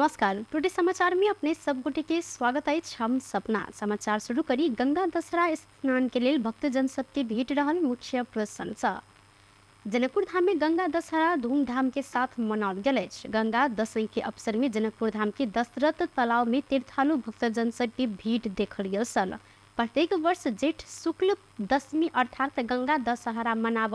नमस्कार, टुडे समाचार में अपने सब गोटे के स्वागत अछि। हम सपना समाचार शुरू करी। गंगा दशहरा स्नान के लेल भक्तजन सबके भीड़ रहल मुख्य प्रशंसा। जनकपुर धाम में गंगा दशहरा धूमधाम के साथ मनाओल गेल अछि। गंगा दशई के अवसर में जनकपुर धाम के दशरथ तालाब में तीर्थालु भक्तजन सबके भीड़ देखल गेल छल। प्रत्येक वर्ष जेठ शुक्ल दशमी अर्थात गंगा दशहरा मनाब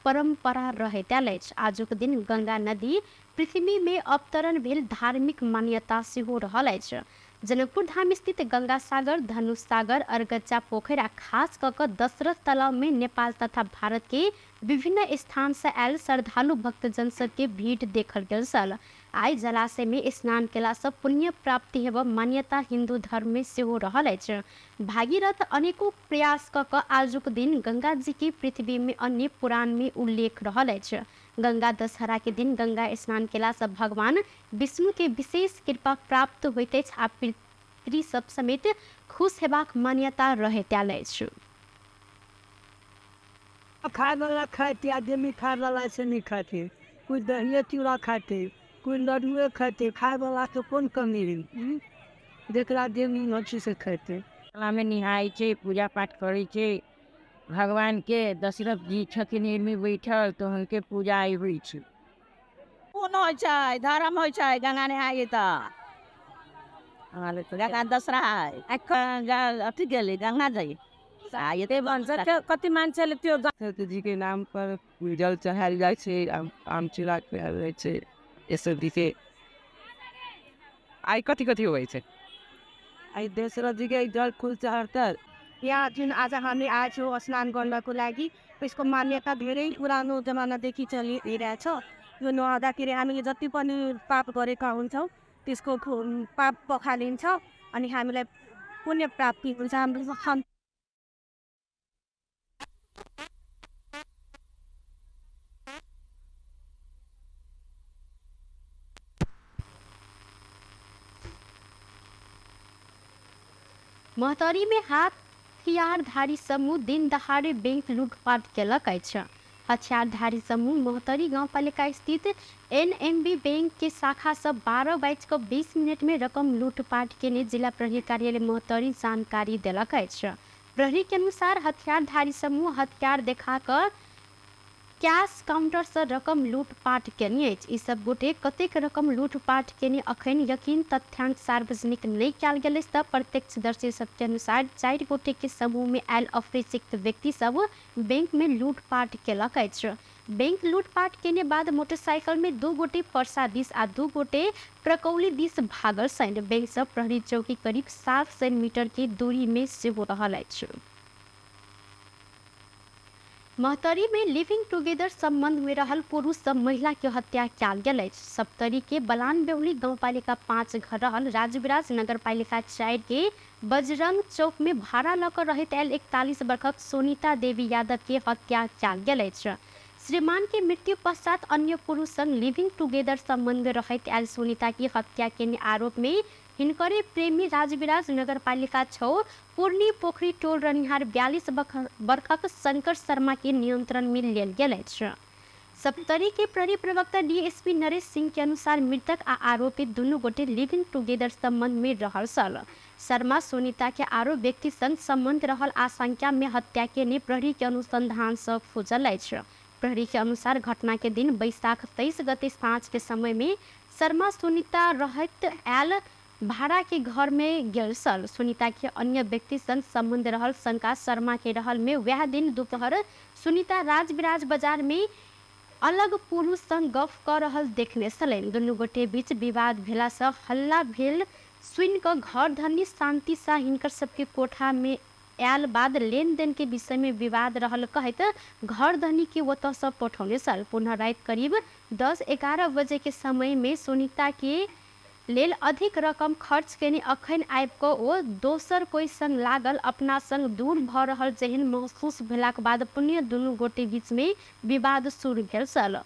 परम्परा रहैत आयल अछि। आजुक दिन गंगा नदी पृथ्वी में अवतरण भेल धार्मिक मान्यता सेहो रहल अछि। जनकपुर धाम स्थित गंगा सागर, धनुष सागर, अरगज्जा पोखरि आ खास कऽ कऽ दशरथ तालाब में नेपाल तथा भारत के विभिन्न स्थान से आयल श्रद्धालु भक्तजन सबके भीड़ देखल गेल छल। आइ जलाशय में स्नान केला सँ पुण्य प्राप्ति हेब मान्यता हिन्दू धर्म में सेहो रहल अछि। भागीरथ अनेको प्रयास कऽ कऽ आजुक दिन गंगा जी के पृथ्वी में अन्य पुराण में उल्लेख रहल अछि। गंगा दशहरा के दिन गंगा स्नान केला सँ भगवान विष्णु के विशेष कृपा प्राप्त होइत अछि आ पितृ सब समेत खुश हेबाक मान्यता रहैत आयल अछि। खाय वाला खाते आ जे नहीं खाय वाला से नहीं खाते, कोई दहिए चूड़ा खाते, कोई लड्डुए खाते। खाय वाला के कोन कमी है, जकरा जे मोन होइ छै से खाते। में नहाय छै, पूजा पाठ करै छै भगवान के। दशरथ जी छथिन एहिमे बैठल, तऽ हुनके पूजा होइ छै। पुण्य होइ छै, धर्म होइ छै। गंगा नहाइ तऽ गंगा दशहरा अथी गेलै गंगा जाइ। त्यही भन्छ त्यो कति मान्छेले त्यो दशरथ जी के नाम पर जल चढ़ायल जाइ छै, आम चूड़ा खुआयल जाइ छै यसो के। आइ कथी कथी होइ छै? आइ दशरथ जी के जल फुल चढ़तै। यहाँ जुन आज हामी आएछौँ स्नान गर्नको लागि, यसको मान्यता धेरै पुरानो जमानादेखि चलिरहेछ। यो नुहाउँदाखेरि हामीले जति पनि पाप गरेका हुन्छौँ त्यसको पाप पखालिन्छ अनि हामीलाई पुण्य प्राप्ति हुन्छ। हाम्रो महोत्तरी में हथियारधारी समूह दिन दहाड़े बैंक लूटपाट केलक अछि। हथियारधारी समूह महोत्तरी गाउँपालिका स्थित एनएमबी बैंक के शाखा से 12:20 में रकम लूटपाट केने जिला प्रहरी कार्यालय महोत्तरी जानकारी देलक अछि। प्रहरी के अनुसार हथियारधारी समूह हथियार देखा कर कैश काउंटर से रकम लूटपाट केने अछि। ई सब गोटे कतेक रकम लूटपाट केने अखन यकीन तथ्यांक सार्वजनिक नहि कयल गेल अछि। तऽ प्रत्यक्षदर्शी सबके अनुसार 4 गोटे के समूह में आयल अपरिचित व्यक्ति सब बैंक में लूटपाट केलक अछि। बैंक लूटपाट केने बाद मोटरसाइकिल में 2 गोटे परसा दिस आ 2 गोटे प्रकौली दिस भागल छनि। बैंक से प्रहरी चौकी करीब 700 मीटर के दूरी में सेहो रहल अछि। महोत्तरी में लिविंग टुगेदर संबंध में रहल पुरुष सब महिला के हत्या कयल गेल अछि। सप्तरी के बलान बेहुली गाउँपालिका 5 घर रहल राजविराज नगरपालिका 4 के बजरंग चौक में भाड़ा लऽ कऽ रहैत आयल 41 वर्षक सोनीता देवी यादव के हत्या कयल गेल अछि। श्रीमान के मृत्यु पश्चात अन्य पुरुष संग लिविंग टुगेदर संबंध में रहैत आयल सोनीता की हत्या के आरोप में हिनकरे प्रेमी राजविराज नगरपालिका 6 पूर्णी पोखरी टोल रहनिहार 42 वर्षक शंकर शर्मा के नियंत्रण में लेल गेल अछि। सप्तरी के प्रहरी प्रवक्ता डीएसपी नरेश सिंह के अनुसार मृतक आ आरोपित दुनू गोटे लिविंग टुगेदर संबंध में रहल छल। शर्मा सोनीता के आरो व्यक्ति संग संबंध रहल आशंका में हत्या के प्रहरी के अनुसंधान से खुजल अछि। प्रहरी के अनुसार घटना के दिन बैसाख 23 गते साँझ के समय में शर्मा सुनीता रहत आयल भाड़ा के घर में गेल छल। सुनीता के अन्य व्यक्ति संग संबंध रहल शंका शर्मा के रहल में वह दिन दोपहर सुनीता राजविराज बाजार में अलग पुरुष संग गफ कर रहल देखने छलनि। दुनू गोटे बीच विवाद भेला से हल्ला भेल सुनि कऽ घर धनी शांति शाह हिनकर सबके कोठा में आयल बाद लेन देन के विषय में विवाद रहल कहैत घर धनी के ओतऽ से पठौने छल। पुनः राति करीब 10-11 बजे के समय में सुनीता के लेल अधिक रकम खर्च केने अखन आबि कऽ ओ दोसर कोई संग लागल अपना संग दूर भऽ रहल जेहन महसूस भेलाक बाद पुण्य दुनू गोटे बीच में विवाद शुरू भेल छल।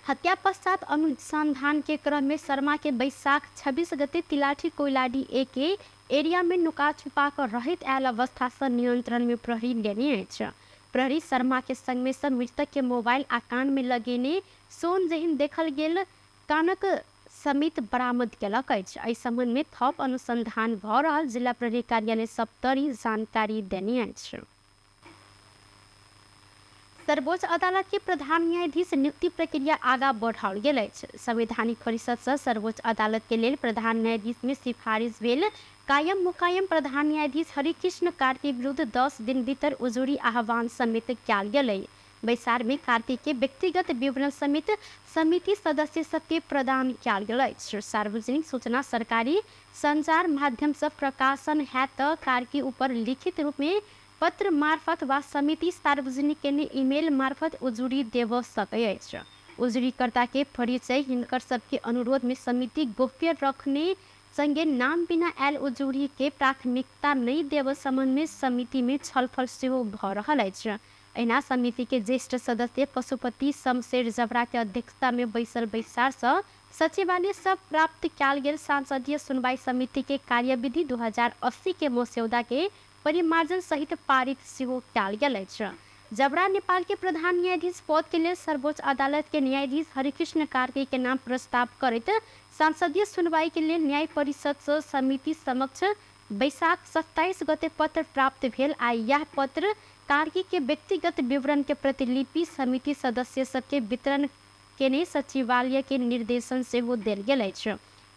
हत्या पश्चात अनुसंधान के क्रम में शर्मा के बैसाख 26 गते तिलाठी कोइलाडी ए के एरिया में नुका छुपा कर रहैत आयल अवस्था से नियंत्रण में प्रहरी लेने अछि। प्रहरी शर्मा के संग में सब मृतक के मोबाइल आ कान में लगेने सोन जेहन देखल गेल कानक समेत बरामद केलक अछि। एहि संबंध में थप अनुसंधान भ रहल जिला प्रहरी कार्यालय सप्तरी जानकारी देने अछि। सर्वोच्च अदालत के प्रधान न्यायाधीश नियुक्ति प्रक्रिया आगा बढ़ाओल गेल अछि। संवैधानिक परिषद से सर्वोच्च अदालत के लेल प्रधान न्यायाधीश में सिफारिश भेल कायम मुकायम प्रधान न्यायाधीश हरिकृष्ण कार्की विरुद्ध 10 दिन भीतर उजुरी आह्वान समेत कयल गेलै। बैसार में कार्की के व्यक्तिगत विवरण समेत समिति सदस्य सबके प्रदान कयल गेल अछि। सार्वजनिक सूचना सरकारी संचार माध्यम से प्रकाशन हैत त कार्की ऊपर लिखित रूप में पत्र मार्फत वा समिति सार्वजनिक केने ईमेल मार्फत उजुरी देव सकै अछि। उजुरीकर्ता के परिचय हिनकर सबके अनुरोध में समिति गोप्य रखने संगे नाम बिना आयल उजुरी के प्राथमिकता नहीं देव संबंध में समिति में छलफल सेहो भ रहल अछि। एहिना समिति के ज्येष्ठ सदस्य पशुपति शमशेर जबरा के अध्यक्षता में बैसल बैसार से सचिवालय से प्राप्त कयल गेल सांसदीय सुनवाई समिति के कार्यविधि 2080 के मस्यौदा के परिमार्जन सहित पारित सेहो कयल गेल अछि। जबरा नेपाल के प्रधान न्यायाधीश पद के लेल सर्वोच्च अदालत के न्यायाधीश हरिकृष्ण कार्की के नाम प्रस्ताव करैत सांसदीय सुनवाई के लेल न्याय परिषद से समिति समक्ष बैसाख 27 गते पत्र प्राप्त भेल आ यह पत्र कार्की के व्यक्तिगत विवरण के प्रतिलिपि समिति सदस्य सबके वितरण केने सचिवालय के निर्देशन सेहो देल गेल अछि।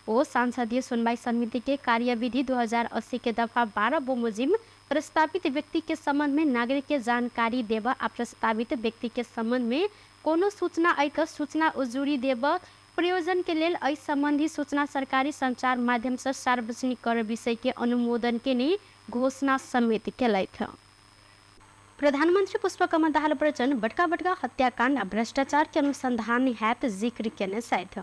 ओ सांसदीय सुनवाई समिति के कार्यविधि 2080 के दफा 12 बमोजिम प्रस्तावित व्यक्ति के संबंध में नागरिक के जानकारी देब आ प्रस्तावित व्यक्ति के संबंध में कोनो सूचना अइ त सूचना उजुरी देब प्रयोजन के लेल एहि संबंधी सूचना सरकारी संचार माध्यम से सार्वजनिक कर विषय के अनुमोदन के ने घोषणा समेत केलथि। प्रधानमंत्री पुष्पकमल दाहाल प्रचण्ड बड़का बड़का हत्याकांड आ भ्रष्टाचार के अनुसंधान हैत जिक्र केने छथि।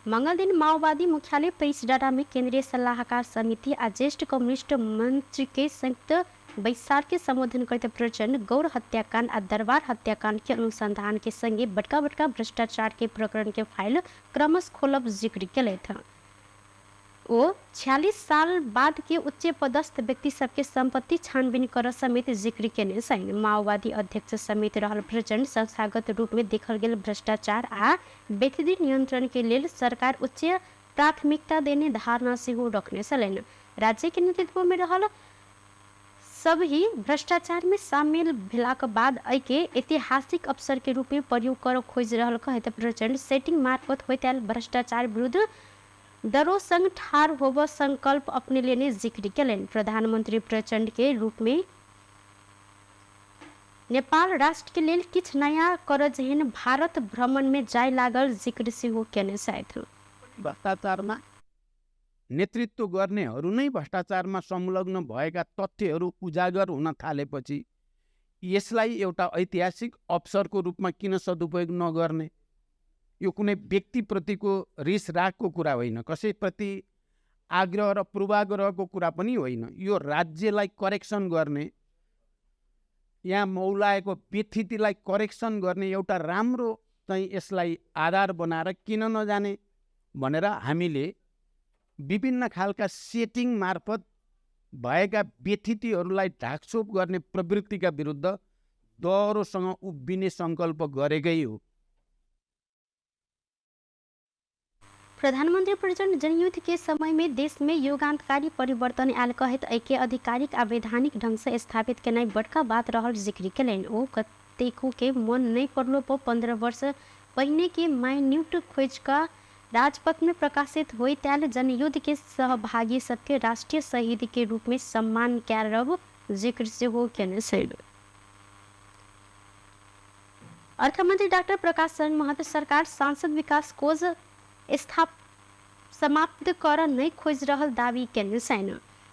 मंगल दिन माओवादी मुख्यालय पेरिसडाँडा में केंद्रीय सलाहकार समिति आ ज्येष्ठ कम्युनिस्ट मंच के संयुक्त बैसार के संबोधन करते प्रचण्ड गौर हत्याकांड आ दरबार हत्याकांड के अनुसंधान के संगे बड़का बड़का भ्रष्टाचार के प्रकरण के फाइल क्रमश खोलब जिक्र केलथि। ओ 46 साल बाद के उच्च पदस्थ व्यक्ति सबके संपत्ति छानबीन कर समेत जिक्र केने छनि। माओवादी अध्यक्ष समेत रहल प्रचण्ड संस्थागत रूप में देखल गेल भ्रष्टाचार आ व्यक्ति नियंत्रण के लेल सरकार उच्च प्राथमिकता देने धारणा सेहो रखने छलनि। राज्य के नेतृत्व में रहल सब ही भ्रष्टाचार में शामिल भेलाक बाद एहिके ऐतिहासिक अवसर के रूप में प्रयोग कर खोजि रहल कहैत प्रचण्ड सेटिंग मार्फत होइत आयल भ्रष्टाचार विरुद्ध दरो संग ठार होब संकल्प अपने लेने जिक्र केलनि। प्रधानमंत्री प्रचण्ड के रूप में नेपाल राष्ट्र के लेल किछु नया कर जेहन भारत भ्रमण में जाय लागल जिक्र सेहो केने छथि। भ्रष्टाचारमा नेतृत्व गर्नेहरू नै भ्रष्टाचारमा संलग्न भएका तथ्यहरू उजागर हुन थालेपछि यसलाई एउटा ऐतिहासिक अवसरको रूपमा किन सदुपयोग नगर्ने? यो कुनै व्यक्तिप्रतिको रिस रागको कुरा होइन, कसैप्रति आग्रह र पूर्वाग्रहको कुरा पनि होइन। यो राज्यलाई करेक्सन गर्ने, यहाँ मौलाएको व्यथितिलाई करेक्सन गर्ने एउटा राम्रो चाहिँ यसलाई आधार बनाएर किन नजाने भनेर हामीले विभिन्न खालका सेटिङ मार्फत भएका व्यथितिहरूलाई ढाकछोप गर्ने प्रवृत्तिका विरुद्ध दह्रोसँग उभिने सङ्कल्प गरेकै हो। प्रधानमंत्री प्रचण्ड जनयुद्ध के समय में देश में युगांतकारी परिवर्तन आयल कहैत एहिके आधिकारिक आ वैधानिक ढंग से स्थापित केनाइ बड़का बात रहल जिक्र केलनि। ओ कतेको के मन नहि पड़लो पर 15 वर्ष पहिने के माइन्यूट खोजि कऽ राजपथ में प्रकाशित होइत आयल जनयुद्ध के सहभागी सबके राष्ट्रीय शहीद के रूप में सम्मान करब जिक्र सेहो केने छलनि। अर्थमंत्री डाक्टर प्रकाश शरण महत सरकार सांसद विकास कोष समाप्त कर नहीं खोजि रहल दावी केने छनि।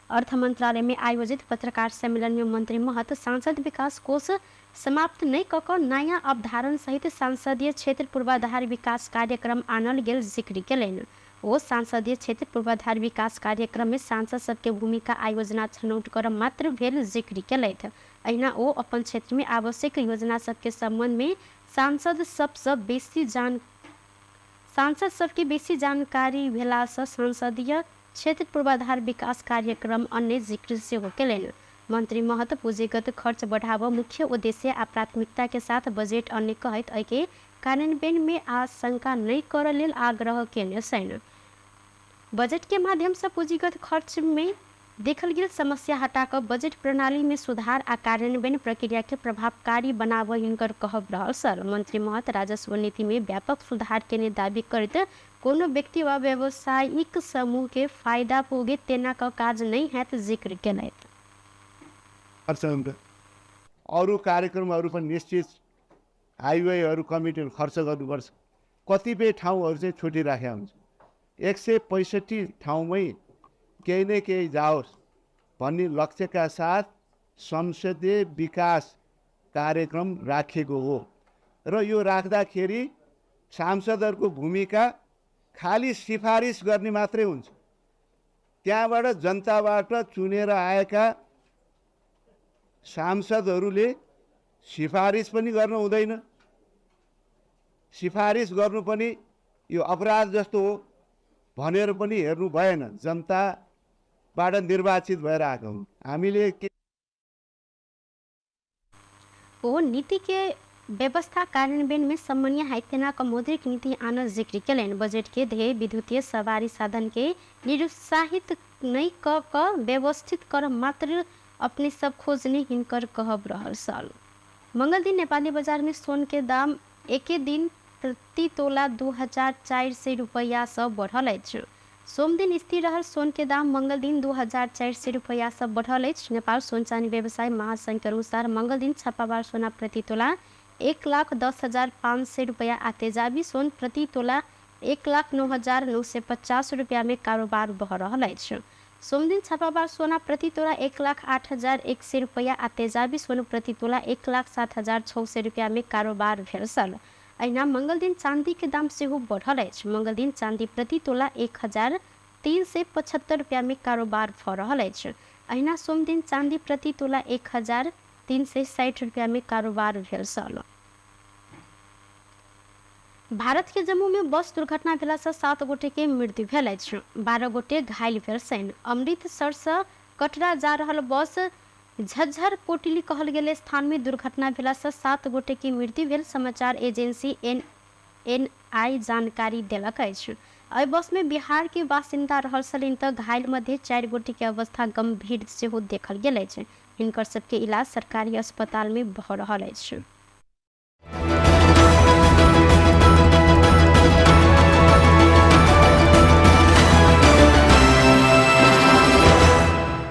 अर्थ मंत्रालय में आयोजित पत्रकार सम्मेलन में मंत्री महत सांसद विकास कोष समाप्त नहीं कऽ कऽ नया अवधारण सहित संसदीय क्षेत्र पूर्वाधार विकास कार्यक्रम आनल गेल जिक्र केलनि। ओ संसदीय क्षेत्र पूर्वाधार विकास कार्यक्रम में सांसद सबके भूमिका आयोजना छनौट कर मात्र भेल जिक्र केलथि। अहिना ओ अपन क्षेत्र में आवश्यक योजना सबके संबंध में सांसद सबसँ बेसी सांसद सबके बेसी जानकारी भेलासँ संसदीय क्षेत्र पूर्वाधार विकास कार्यक्रम अन्य जिक्र सेहो केलनि। मंत्री महत पूंजीगत खर्च बढ़ाव मुख्य उद्देश्य आ प्राथमिकता के साथ बजट अन्य कहैत एहिके कार्यान्वयन में आशंका नहीं कर लेल आग्रह केने छनि। बजट के माध्यम से पूंजीगत खर्च में देखल गेल समस्या हटा कऽ बजट प्रणाली में सुधार आ कार्यान्वयन प्रक्रिया के प्रभावकारी बनाबय हिनकर कहब रहल सर। मंत्री महत राजस्व नीति में व्यापक सुधार केने दावी करैत कोनो व्यक्ति वा व्यावसायिक समूह के फायदा पुगे तेना क काज नहीं हैत जिक्र केलथि। खर्च हुन्छ। अरू कार्यक्रमहरू पनि निश्चित हाइवेहरू कमिटीहरू खर्च गर्नुपर्छ। कतिपय ठाउँहरू चाहिँ छुटिराखेका हुन्छ। 165 ठाउँमै केही न केही जाओस् भन्ने लक्ष्यका साथ संसदीय विकास कार्यक्रम राखिएको हो र यो राख्दाखेरि सांसदहरूको भूमिका खालि सिफारिस गर्ने मात्रै हुन्छ। त्यहाँबाट जनताबाट चुनेर आएका सांसदहरूले सिफारिस पनि गर्नु हुँदैन। सिफारिस गर्नु पनि यो अपराध जस्तो हो भनेर पनि हेर्नु भएन। जनताबाट निर्वाचित भएर आएको हौँ हामीले। के ओ नीति के व्यवस्था कार्यान्वयन में समन्वय है तेना क मौद्रिक नीति आनल जिक्र केलनि। बजट के ध्येय विद्युतीय सवारी साधन के निरुत्साहित नहीं क व्यवस्थित कर मात्र अपने सब खोजने हिनकर कहब रहल छल। मंगल दिन नेपाली बाजार में सोन के दाम एके दिन प्रति तोला 2400 रुपैया सँ बढ़ल अछि। सोमदिन स्थिर रहल सोन के दाम मंगल दिन 2400 रुपैया सँ बढ़ल अछि। नेपाल सोन चानी व्यवसाय महासंघ के अनुसार मंगल दिन छापावार सोना प्रति तोला 1,10,500 रुपैया आ तेजाबी सोन प्रति तोला 1,09,950 रुपैया में कारोबार भऽ रहल अछि। सोमदिन छापाबार सोना प्रति तोला 1,08,100 रुपैया आ तेजाबी सोन प्रति तोला 1,07,600 रुपैया में कारोबार भेल छल। अहिना मंगल दिन चांदी के दाम सेहो बढ़ल अछि। मंगल दिन चांदी प्रति तोला 1,375 रुपैया में कारोबार भऽ रहल अछि। अहिना सोमदिन चांदी प्रति तोला 1,360 रुपैया में कारोबार भेल छल। भारत के जम्मू में बस दुर्घटना भेला से 7 गोटे के मृत्यु भेल अछि, 12 गोटे घायल भेल छनि। अमृतसर से कटरा जा रहल बस झज्जर कोटली कहल गेल स्थान में दुर्घटना भेला से 7 गोटे के मृत्यु भेल समाचार एजेंसी एएनआई जानकारी देलक अछि। एहि बस में बिहार के बासिन्दा रहल छलनि तऽ घायल मध्ये 4 गोटे के अवस्था गंभीर सेहो देखल गेल अछि। हिनकर सबके इलाज सरकारी अस्पताल में भऽ रहल अछि।